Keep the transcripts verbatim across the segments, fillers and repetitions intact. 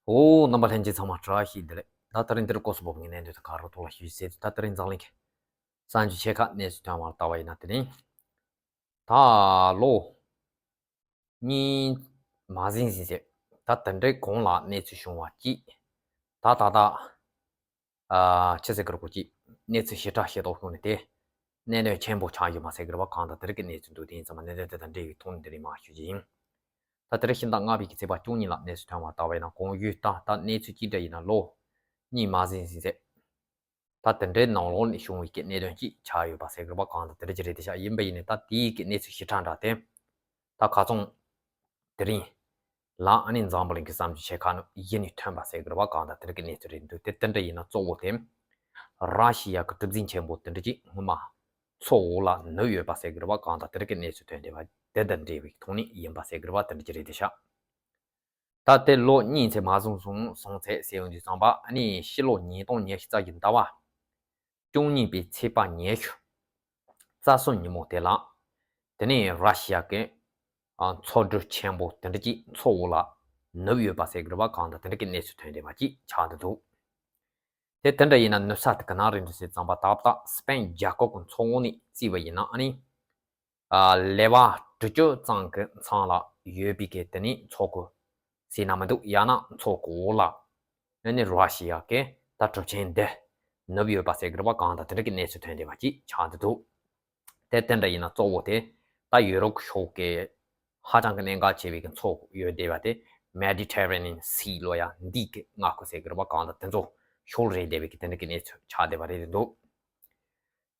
ཨོ། རྣམ་པ་ལྷན་རྒྱས་ཚང་མ་བཀྲ་ཤིས་བདེ་ལེགས། ད་དེ་རིང་འདིར་སྐོར་སུ་བབ་ངེས་གནས་འདོད་དུ་ག་རུ་ཐོག་ལ་ཞུས་ཟེར་དུས། ད་དེ་རིང་འཛམ་གླིང་གི་གསར་འགྱུར་ཆེ་ཁག་གནས་ཚུལ་ཐོན་བར་ལྟ་བ་ཡིན་ན། དེ་རིང་ད་ལོ་གཉིས་མ་ཟིན་ཟིན་ཟེར། ད་དེ་འདྲའི་གོང་ལ་གནས་ཚུལ་བྱུང་བ་གཅིག་ད་ད་ད་ཨ་ཆི་ཟེར་གི་རེད་གོ། གཅིག་གནས་ཚུལ་ཞེ་དྲག་ཤེས་རྟོགས་བྱུང་ནས་དེ་གནད་དོན་ཆེན་པོ་ཆགས་ཡོད་མ་ཟེར་གི་རེད་བ། གང་ལྟར་དེ་རིང་གི་གནས་ཚུལ་འདུག་དེ་ཡིན་ཙང་མ་གནད་དོན་དེ་དང་འབྲེལ་བའི་ཐོག་ནས་འདི་རིང་མར་ཞུ་རྒྱུ་ཡིན། ད་དེ་རིང་ཕྱི་ཟླ་ལྔ་པའི་གི་ཚེས་པ་བཅུ་གཉིས་ལ་གནས་ཚུལ་ཐོན་བར་ལྟ་བ་ཡིན་ན། གོང་ཡུལ་ད་ད་གནས་ཚུལ་གཅིག་འདྲ་ཡིན་ན་ལོ་གཉིས་མ་ཟིན་ཟིན་ཟེར། ད་དེ་འདྲའི་ནང་ལོགས་ནས་བྱུང་བའི་གི་གནད་དོན་གཅིག་ཆགས་ཡོད་པ་ཟེར་གི་རེད་བ། གང་ལྟར་དེ་འདྲ་ཅིག་རེད་དེ་ཤག་ཡིན་པ་ཡིན་ནས་ད་དེའི་གི་གནས་ཚུལ་ཞེ་དྲག་འདྲ་དེ་ད་ཁ་ཚོང་དེ་རིང་ལ་ཨ་ནི་འཛམ་བུ་གླིང་གི་གསར་འགྱུར་ཆེ་ཁག་ནང་གཞི་ནས་ཐོན་པ་ཟེར་གི་རེད་བ། གང་ལྟར་དེ་རིང་གི་གནས་ཚུལ་རེད་འདུག་དེ་དེ་འདྲ་ཡིན་ན་གཙོ་བོ་དེ་ར་ཤི་ཡ་གི་གྲུ་གཟིངས་ཆེན་པོ་དེ་འདྲ་ཅིག་སྔོན་མ་མཚོ་འོག་ལ་ནུབ་ཡོད་པ་ཟེར་གི་རེད་བ། གང་ལྟར་དེ་རིང་གི་གནས་ཚུལ་ཐོན་བསྡད་པ་དེ་དང་འབྲེལ་བའི་ཐོག་ནས་ཡིན་པ་ཟེར་གི་རེད་བ། དེ་འདྲ་ཅིག་རེད་དེ་ཤག་ད་དེ་ལོ་གཉིས་ཚེ་མ་ཟིན་སོང་སོང་ཚེ་ཟེར་ཡོང་དུས་ཙམ་པ། ཨ་ནི་ཕྱི་ལོ་ཉིས་སྟོང་ཉི་ཤུ་རྩ་བཞི་ཟླ་བ་བཅུ་གཉིས་པའི་ཚེས་པ་ཉི་ཤུ་རྩ་གསུམ་ཉིན་མོ་དེ་ལ། དེ་ནས་ར་ཤི་ཡ་གི་ཨ་མཚོ་གྲུ་ཆེན་པོ་དེ་འདྲ་ཅིག་མཚོ་འོག་ལ་ནུབ་ཡོད་པ་ཟེར་གི་རེད་བ། གང་ལྟར་དེ་འདྲ་གི་གནས་ཚུལ་ཐོན་བསྡད་པ་ཅིག་ཆགས་འདུག་དེ་དེ་འདྲ་ཡིན་ན་ནུབ་ས་དེ་ག་ན་རེད་འདུག་ཟེར་ཙམ་པ། ད་ལྟ་སི་པེན་རྒྱལ་ཁབ་ཀྱི་མཚོ་ངོས་ནས་བརྩིས་པ་ཡིན་ན། ཨ་ནི་ཨ་ལེ་བ་དྲུག་ཅུ་ཙམ་གྱི་མཚམས་ལ་ཡོད་པའི་གི་དེ་ནི་མཚོ་ཁུག་ཟེར་ན་མི་འདུག་ཡང་ན་མཚོ་ཁུག་འོག་ལ་ཨ་ནི་ར་ཤི་ཡ་གི་ད་གྲུ་ཆེན་འདི་ནུབ་ཡོད་པ་ཟེར་གི་རེད་བ། གང་ལྟར་དེ་འདྲ་གི་གནས་ཚུལ་ཐོན་བསྡད་པ་ཅིག་ཆགས་འདུག་དེ་དེ་འདྲ་ཡིན་ན་གཙོ་བོ་དེ་ད་ཡུ་རོབ་ཕྱོགས་ཀྱི་ཧ་ཅང་གི་གནད་འགག་ཆེ་བའི་གི་མཚོ་ཡོད་བསྡད་པ་དེ་Mediterranean Sea ལོ་ཡ་འདི་གི་མངའ་ཁུལ་ཟེར་གི་རེད་བ། གང་ལྟར་དེ་ཚོ་ཕྱོགས་རེད་བསྡད་པའི་གི་དེ་འདྲ་གི་གནས་ཚུལ་ཆགས་བསྡད་པ་རེད་འདུག་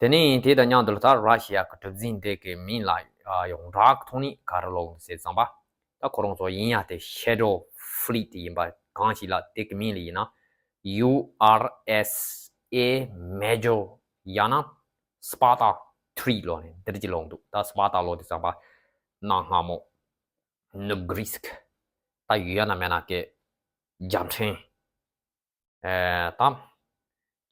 དེ་ནས་དེ་དང་མཉམ་དུ་ལ་ད་ར་ཤི་ཡ་གི་གྲུ་གཟིངས་དེ་གི་མིང་ལ་ཡོངས་གྲགས་ཀྱི་ཐོག་ནས་ག་རེ་ལབ་ཟེར་ཙམ་པ། ད་ཁོ་རང་ཚོ་ཡིན་ཡ་དེ་Shadow Fleet ཡིན་པ། གང་ཞིག་ལ་དེ་གི་མིང་ལ་ཡིན་ན་ཡུ་ཨར་ཨེས་ཨེ་Major ཡང་ན་Sparta three ལོ་ནས་འདིར་གྱི་ལོག་འདུག་ད་Sparta ལོ་དེ་ཙམ་པ་གནའ་སྔ་མོ་ནུབ་གྷི་རིས་ཀྱི་ད་ཡུལ་ཡ་ན་མེད་ན་གི་རྒྱལ་ཕྲན་ཨེ་ད་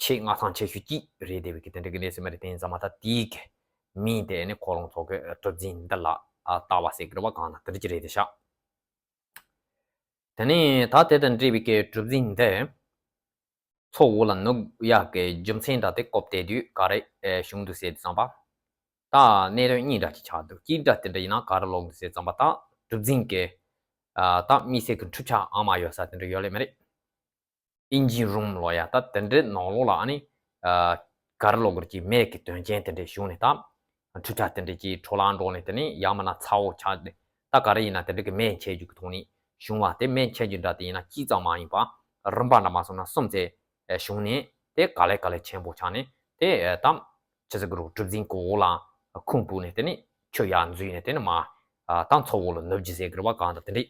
ཆེས་མངའ་ཐང་ཆེ་ཤོས་གཅིག་རེད་བསྡད་པའི་གི་དེ་འདྲ་གི་གནས་ཚུལ་མ་རེད། དེ་ཡིན་ཙང་མ་ད་དེའི་གི་མིང་དེ་ནི་ཁོ་རང་ཚོ་གི་གྲུ་གཟིངས་འདི་ལ་ཨ་བཏགས་པ་ཟེར་གི་རེད་བ། གང་ལྟར་དེ་འདྲ་ཅིག་རེད་དེ་ཤག་དེ་ནས་ད་དེ་དང་འབྲེལ་བའི་གི་གྲུ་གཟིངས་འདི་མཚོ་འོག་ལ་ནུབ་ཡག་གི་རྒྱུ་མཚན་འདྲ་དེ་སྐོར་བལྟས་དུས་ག་རེ་ཨེ་བྱུང་འདུག་ཟེར་དུས་ཙམ་པ། ད་གནད་དོན་གཉིས་འདྲ་ཅིག་ཆགས་འདུག་གཅིག་འདྲ་དེ་འདྲ་ཡིན་ན་ག་རེ་ལབ་འདུག་ཟེར་དུས་ཙམ་པ། ད་གྲུ་གཟིངས་གི་ཨ་ད་དམིགས་བསལ་གྱི་འཕྲུལ་ཆས་ཨ་མ་ཡོད་ས་དེ་འདྲ་ཡོད་ལེ་མ་རེད། Engine room ལོ་ཡ་ད་དེ་འདྲའི་ནང་ལོགས་ལ་ཨ་ནི་ཨ་ག་རེ་ལབ་དགོས་རེད། ཅིག་མེ་གི་དོན་རྐྱེན་དེ་འདྲ་བྱུང་ནས་ད་འཕྲུལ་ཆས་དེ་འདྲ་ཅིག་འཕྲོ་བརླག་འགྲོ་ནས། དེ་ནས་ཡང་མིན་ན་ཚ་བོ་ཆགས་ཏེ་ད་ག་རེ་ཡིན་ན་དེ་འདྲ་གི་མེ་མཆེད་རྒྱུ་གི་ཐོག་ནས་བྱུང་བ་དེ། མེ་མཆེད་རྒྱུ་འདྲ་དེ་ཡིན་ན་གཅིག་ཙམ་མ་ཡིན་པ་རིམ་པ་འདྲ་མ་སོང་ན་གསུམ་ཚེ་བྱུང་ནས། དེ་ག་ལེ་ག་ལེ་ཆེན་པོ་ཆགས་ནས་དེ་ད་ཆི་ཟེར་གི་རེད། གྲུ་གཟིངས་གི་འོག་ལ་ཁུངས་སྤོས་ནས་དེ་ནས་ཆུ་ཡར་འཛུལ་ནས་དེ་ནས་མར་ཨ་ད་མཚོ་འོག་ལ་ནུབ་རྒྱུ་ཟེར་གི་རེད་བ། གང་ལྟར་དེ་འདྲ་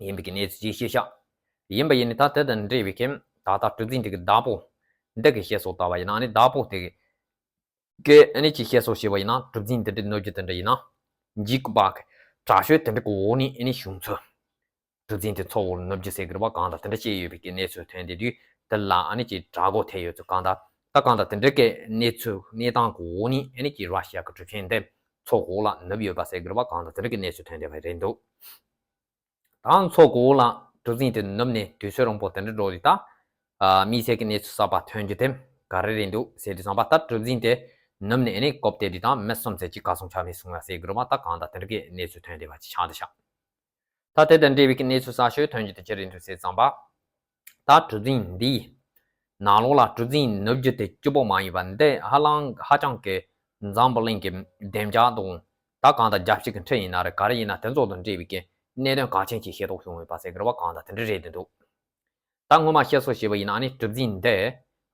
ཡིན་པའི་གི་གནས་ཚུལ་ཅིག་བཤད་ཤག་ཡིན་པ་ཡིན་ནི་ད་དེ་དང་འབྲེལ་བའི་གི་ད་ལྟ་གྲུ་གཟིངས་དེ་གི་བདག་པོ་འདི་གི་བཤད་སྲོལ་ལྟ་བ་ཡིན་ན། ཨ་ནི་བདག་པོ་དེ་གི་ཨ་ནི་ཅིག་བཤད་སྲོལ་བྱས་པ་ཡིན་ན། གྲུ་གཟིངས་དེ་འདྲ་ནུབ་རྒྱུ་དེ་འདྲ་ཡིན་ན་འཇིགས་པ་གི་དྲག་ཤོས་དེ་འདྲ་གི་འོག་ནས་ཨ་ནི་བྱུང་ཚུལ། གྲུ་གཟིངས་དེ་མཚོ་འོག་ལ་ནུབ་རྒྱུ་ཟེར་གི་རེད་བ། གང་ལྟར་དེ་འདྲ་བཤད་ཡོད་པའི་གི་གནས་ཚུལ་ཐོན་བསྡད་དུས་དེ་ལ་ཨ་ནི་ཅིག་དྲག་གོ་ཐེབས་ཡོད་ཚུལ། གང་ལྟར་ད་གང་ལྟར་དེ་འདྲ་གི་གནས་ཚུལ་གནས་སྟངས་གི་འོག་ནས་ཨ་ནི་ཅིག་ར་ཤི་ཡ་གི་གྲུ་ཆེན་དེ་མཚོ་འོག་ལ་ནུབ་ཡོད་པ་ཟེར་གི་རེད་བ། གང་ལྟར་དེ་འདྲ་གི་གནས་ཚུལ་ཐོན་བསྡད་པ་རེད་འདུག་ད་མཚོ་འོག་ལ་གྲུ་གཟིངས་དེ་ནུབ་ནས་དུས་ཚོད་རིང་པོ་དེ་འདྲ་འགྲོ་དུས་ད་ཨ་དམིགས་བསལ་གྱི་གནས་ཚུལ་གསར་པ་ཐོན་རྒྱུ་དེ་ག་རེ་རེད་འདུག་ཟེར་དུས་ཙམ་པ། ད་གྲུ་གཟིངས་དེ་ནུབ་ནས་ཨ་ནི་སྐོར་བལྟས་དུས་ད་མི་གསུམ་ཚེ་གཅིག་གར་སོང་ཆ་མེད་སོང་ཡ་ཟེར་གི་རེད་བ། ད་གང་ལྟར་དེ་འདྲ་གི་གནས་ཚུལ་ཐོན་བསྡད་པ་ཅིག་ཆགས་འདུག་ཤག་ད་དེ་དང་འབྲེལ་བའི་གི་གནས་ཚུལ་གསར་ཤོས་ཐོན་རྒྱུ་དེ་ཅི་རེད་འདུག་ཟེར་ཙམ་པ། ད་གྲུ་གཟིངས་འདིའི་ནང་ལོགས་ལ་གྲུ་གཟིངས་ནུབ་རྒྱུ་དེ་སྐྱིད་པོ་མ་ཡིན་པ་འདི་ཧ་ལམ་ཧ་ཅང་གི་འཛམ་བུ་གླིང་གི་བདེ་འཇགས་དང་ད་གང་ལྟར་རྒྱལ་སྤྱི་གི་འཕྲིན་ཡིན་ན་རེད། ག་རེ་ཡིན་ན་དེ་ཚོ་དང་འབྲེལ་བའི་གི་གནད་དོན་གལ་ཆེན་ཅིག་ཤེས་རྟོགས་བྱུང་ཡོད་པ་ཟེར་གི་རེད་བ། གང་ལྟར་དེ་འདྲ་རེད་འདུག་ད་སྔོན་མ་བཤད་སྲོལ་བྱས་པ་ཡིན་ན་ཨ་ནི་གྲུ་གཟིངས་འདི་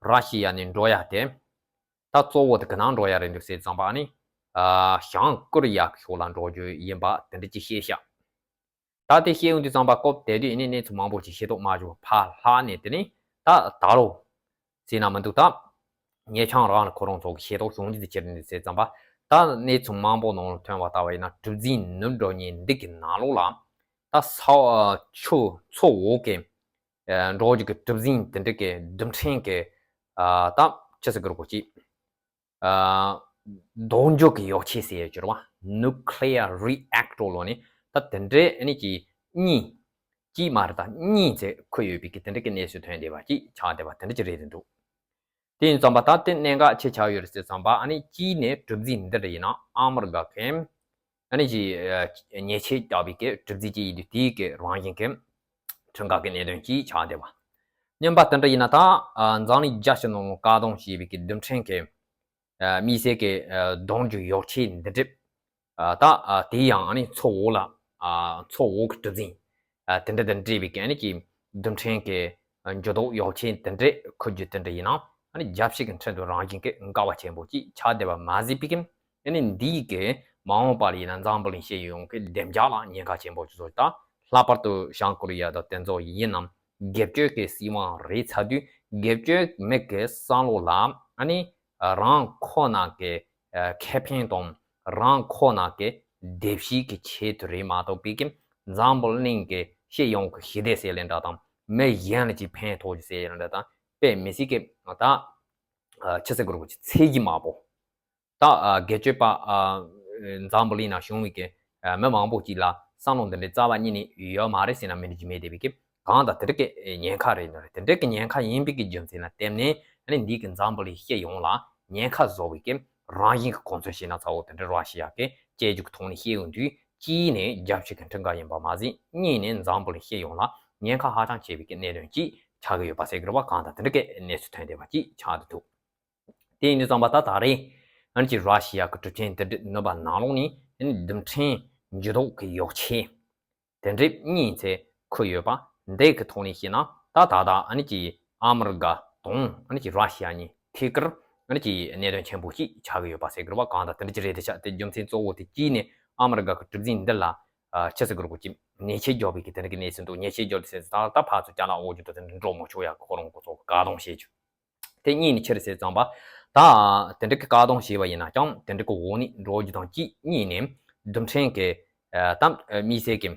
ར་ཤི་ཡ་ནས་འགྲོ་ཡ་དེ་ད་གཙོ་བོ་དེ་ག་ནང་འགྲོ་ཡ་རེད་འདུག་ཟེར་ཙམ་པ། ཨ་ནི་ཨ་བྱང་ཀོ་རི་ཡ་གི་ཕྱོགས་ལ་འགྲོ་རྒྱུ་ཡིན་པ་དེ་འདྲ་ཅིག་བཤད་ཤག་ད་དེ་བཤད་ཡོང་དུས་ཙམ་པ་སྐོར་དེ་དུས་ཨ་ནི་གནས་ཚུལ་མང་པོ་ཅིག་ཤེས་རྟོགས་མ་བྱུང་བ་ཕར་ལྷག་ནས། དེ་ནས་ད་ད་ལོ་ཟེར་ན་མི་འདུག་ད་ཉེ་ཆར་རང་ལ་ཁོ་རང་ཚོ་གི་ཤེས་རྟོགས་བྱུང་རྒྱུ་དེ་ཅི་རེད་འདུག་ཟེར་ཙམ་པ། ད་གནས་ཚུལ་མང་པོ་ནང་ལ་ཐོན་པ་ལྟ་བ་ཡིན་ན་གྲུ་གཟིངས་ནུབ་འགྲོ་མཁན་འདི་གི་ནང་ལོགས་ལ་ད་ས་ཆུ་མཚོ་འོག་གི་འགྲོ་རྒྱུ་གི་གྲུ་གཟིངས་དེ་འདྲ་གི་རྡུལ་ཕྲན་གྱི་ཨ་ད་ཆི་ཟེར་གི་རེད་གོ། ཅིག་ཨ་རྡོ་འཇུག་གི་ཡོ་ཆས་ཟེར་ཡོད་ཀྱི་རེད་བ། Nuclear reactor ལོ་ནི་ད་དེ་འདྲའི་ཨ་ནི་ཀྱི་གཉིས་ གཅིག་མ་རེད་ད་གཉིས་ཚེ་འཁོད་ཡོད་པའི་གི་དེ་འདྲ་གི་གནས་ཚུལ་ཐོན་བསྡད་པ་གཅིག་ཆགས་བསྡད་པ་དེ་འདྲ་ཅིག་རེད་འདུག་དེ་ཡིན་ཙང་པ་ད་དེ་གནད་འགག་ཆེ་ཆགས་ཡོད་རེད་ཟེར་ཙང་པ་ཨ་ནི་གཅིག་ནས་གྲུབ་ཚུལ་འདི་འདྲ་ཡིན་ན་ཨ་མི་རི་ཀ་གི་ཨ་ནི་ཅིག་ཉེས་ཆད་བཏབ་པའི་གི་གྲུབ་ཚུལ་ཅིག་ཡིན་དུས་དེའི་གི་རང་བཞིན་གི་ཁྲིམས་འགལ་གི་གནད་དོན་གཅིག་ཆགས་བསྡད་པ། གཉིས་པ་དེ་འདྲ་ཡིན་ན་ད་འཛམ་གླིང་རྒྱ་ཆེ་ནང་བཀག་སྡོམ་བྱས་པའི་གི་རྡུལ་ཕྲན་གི་དམིགས་བསལ་གྱི་གདོང་རྒྱུ་ཡོ་བྱད་འདི་འདྲ། ད་དེ་ཡང་ཨ་ནི་མཚོ་འོག་ལ་མཚོ་འོག་གི་གྲུ་གཟིངས་དེ་འདྲ་དང་འབྲེལ་བའི་གི་ཨ་ནི་ཀྱི་རྡུལ་ཕྲན་གྱི་འགྱུར་ལྡོག་ཡོ་བྱད་དེ་འདྲ་འཁོར་རྒྱུ་དེ་འདྲ་ཡིན་ན་ཨ་ནི་རྒྱལ་སྤྱི་གི་ཁྲིམས་དང་རང་བཞིན་གྱི་འགལ་བ་ཆེན་པོ་ཅིག་ཆགས་བསྡད་པ་མ་ཟད་པའི་གི་ཨ་ནི་འདིའི་གི་མ་འོངས་པ་ལ་ཡིན་ན་འཛམ་བུ་གླིང་སྤྱི་ཡོངས་ཀྱི་བདེ་འཇགས་ལ་ཉེན་ཁ་ཆེན་པོ་ཅིག་བཟོ་ད་ལྷག་པར་དུ་བྱང་ཀོ་རི་ཡ་དང་དེ་ཚོ་ཡིན་ནམ་སྒེར་གཅོད་ཀྱི་སྲིད་དབང་རེད་ཚར་དུས་སྒེར་གཅོད་མི་གི་བསམ་བློ་ལ་ཨ་ནི་རང་ཁོ་ན་གི་ཁེ་ཕན་དང་རང་ཁོ་ན་གི་བདེ་སྐྱིད་ཀྱི་ཆེད་དུ་རེད་མ་གཏོགས་པའི་གི་འཛམ་བུ་གླིང་གི་སྤྱི་ཡོངས་ཀྱི་ཞི་བདེ་ཟེར་ལེ་འདྲ་དང་མི་གཞན་ལ་ཅིག་ཕན་ཐོགས་རྒྱུ་ཟེར་ལེ་འདྲ་དང་དཔེ་མི་སྲིད་ཀྱི་ད་ཆི་ཟེར་དགོས་རེད་ཅིག་ཚད་གཞི་དམའ་པོ། ད་སྒེར་གཅོད་པ་འཛམ་བུ་གླིང་ན་བྱུང་བའི་གི་མི་མང་པོ་ཅིག་ལ་བསམ་བློ་འདི་འདྲའི་རྩ་བ་ཉིད་ནས་ཡོད་མ་རེད་ཟེར་ན་མི་འགྲིག་གི་མེད་བསྡད་པའི་གི་གང་ལྟར་དེ་འདྲ་གི་ཉེན་ཁ་རེད་འདུག་དེ་འདྲ་གི་ཉེན་ཁ་ཡིན་པའི་གི་རྒྱུ་མཚན་ལ་བརྟེན་ནས་ཨ་ནི་འདིའི་གི་འཛམ་བུ་གླིང་སྤྱི་ཡོངས་ལ་ཉེན་ཁ་བཟོ་བའི་གི་རང་བཞིན་གི་གོ་མཚོན་བྱས་ན་ཚ་བོ་དེ་འདྲ་ར་ཤི་ཡ་གི་དཔྱད་འཇུག་གི་ཐོག་ནས་བཤད་ཡོང་དུས་གཅིག་ནས་རྒྱལ་སྤྱི་གི་ཁྲིམས་འགལ་ཡིན་པ་མ་ཟད་གཉིས་ནས་འཛམ་བུ་གླིང་སྤྱི་ཡོངས་ལ་ཉེན་ཁ་ཧ་ཅང་ཆེ་བའི་གི་གནད་དོན་ཅིག་ཆགས་ཀྱི་ཡོད་པ་ཟེར་གི་རེད་བ། གང་ལྟར་དེ་འདྲ་གི་གནས་ཚུལ་ཐོན་བསྡད་པ་ཅིག་ཆགས་འདུག་དེ་ཡིན་དུས་ཙམ་པ་ད་ད་རེས་ཨ་ནི་ཅིག་ར་ཤི་ཡ་གི་གྲུབ་ཆེན་དེ་འདྲ་ནུབ་པ་ནང་ལོགས་ནས་ཨ་ནི་རྡུལ་ཕྲན་འགྱུར་ལྡོག་གི་ཡོ་བྱད་དེ་འདྲ་གཉིས་ཚེ་འཁོད་ཡོད་པ་འདི་གི་ཐོག་ནས་བཤད་ན་ད་ད་ད་ཨ་ནི་ཅིག་ཨ་མི་རི་ཀ་དང་ཨ་ནི་ཅིག་ར་ཤི་ཡ་གཉིས་ཐད་ཀར་ཨ་ནི་ཅིག་གནད་དོན་ཆེན་པོ་ཅིག་ཆགས་ཀྱི་ཡོད་པ་ཟེར་གི་རེད་བ། གང་ལྟར་དེ་འདྲ་ཅིག་རེད་དེ་ཆགས་དེ་རྒྱུ་མཚན་གཙོ་བོ་དེ་གཅིག་ནས་ཨ་མི་རི་ཀ་གི་གྲུབ་ཚུལ་འདི་ལ་ཆི་ཟེར་དགོས་རེད་ཅིག་ཉེས་ཆད་འཇོག་པའི་གི་དེ་འདྲ་གི་གནས་ཚུལ་འདུག་ཉེས་ཆད་འཇོག་དུས་ད་ད་ཕར་ཚུར་ཅ་ལག་འོག་རྒྱུ་དང་དེ་འདྲ་འགྲོ་མ་ཆོག་ཡ་གི་ཁོ་རང་གི་ཚོ་བཀག་སྡོམ་བྱེད་རྒྱུ། དེ་གཉིས་ནི་ཕྱིར་ཟེར་ཙམ་པ། ད་དེ་འདྲ་གི་བཀག་སྡོམ་བྱས་པ་ཡིན་ན་ཀྱང་དེ་འདྲ་གི་འོག་ནས་འགྲོ་རྒྱུ་དང་གཅིག་གཉིས་ནས་རྡུལ་ཕྲན་གྱི་ཨ་ད་དམིགས་བསལ་གྱི་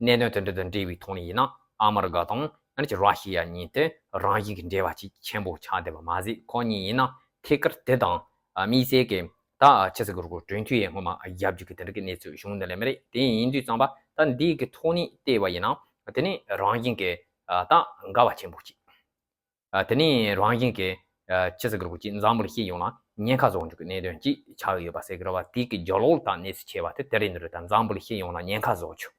གནད་དོན་དེ་འདྲ་དང་འབྲེལ་བའི་ཐོག་ནས་ཡིན་ན་ཨ་མི་རི་ཀ་དང་ཨ་ནི་ཅིག་ར་ཤི་ཡ་གཉིས་དེ་རང་བཞིན་གྱི་འབྲེལ་བ་ཅིག་ཆེན་པོ་ཆགས་བསྡད་པ་མ་ཟད་ཁོ་གཉིས་ཡིན་ན་ཐད་ཀར་དེ་དང་དམིགས་བསལ་གྱི་ད་ཆི་ཟེར་དགོས་རེད་གྲོས་མཐུན་ཡས་སྔོན་མ་བརྒྱབ་རྒྱུ་གི་དེ་འདྲ་གི་གནས་ཚུལ་བྱུང་འདི་ལས་མ་རེད། དེ་ཡིན་དུས་ཙམ་པ་ད་འདི་གི་ཐོག་ནས་བལྟས་པ་ཡིན་ན་དེ་ནི་རང་བཞིན་གྱི་ད་འགལ་བ་ཆེན་པོ་ཅིག་ཨ་དེ་ནི་རང་བཞིན་གྱི་ཨ་ཆི་ཟེར་དགོས་རེད་ཅིག་འཛམ་བུ་གླིང་སྤྱི་ཡོངས་ལ་ཉེན་ཁ་བཟོ་འཇུག་གི་གནད་དོན་ཅིག་ཆགས་ཡོད་པ་ཟེར་གི་རེད་བ། དེ་གི་རྒྱབ་ལོགས་དང་གནས་ཚུལ་ཆེ་བ་དེ་དེ་རེད་འདི་རེད། ད་འཛམ་བུ་གླིང་སྤྱི་ཡོངས་ལ་ཉེན་ཁ་བཟོ་རྒྱུ་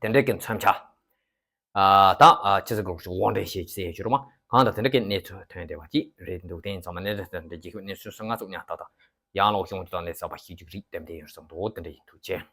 དེ་འདྲ་གི་མཚོན་ཆ་ཨ་ད་ཨ་ཆི་ཟེར་དགོས་རེད་ཅིག་དབང་འདྲེན་བྱེད་ཟེར་རྒྱུ་རེད་མ། གང་ལྟར་དེ་འདྲ་གི་གནས་ཚུལ་ཐོན་བསྡད་པ་ཅིག་རེད་འདུག་དེ་ཡིན་ཙང་མ་གནས་ཚུལ་དེ་འདྲ་རྒྱལ་ཁབ་གནས་ཚུལ་སོ་ལྔ་ཙུག་ཉག་ཏག་ཏག་ཡང་ལོག་བྱུང་རྒྱུ་དང་གནས་ཚུལ་པ་ཤེས་རྒྱུ་རིགས་ལྡན་དེ་ཡོད་བསམ་འདུག་དེ་འདྲ་ཡིན་ཐུགས་རྗེ་ཆེ།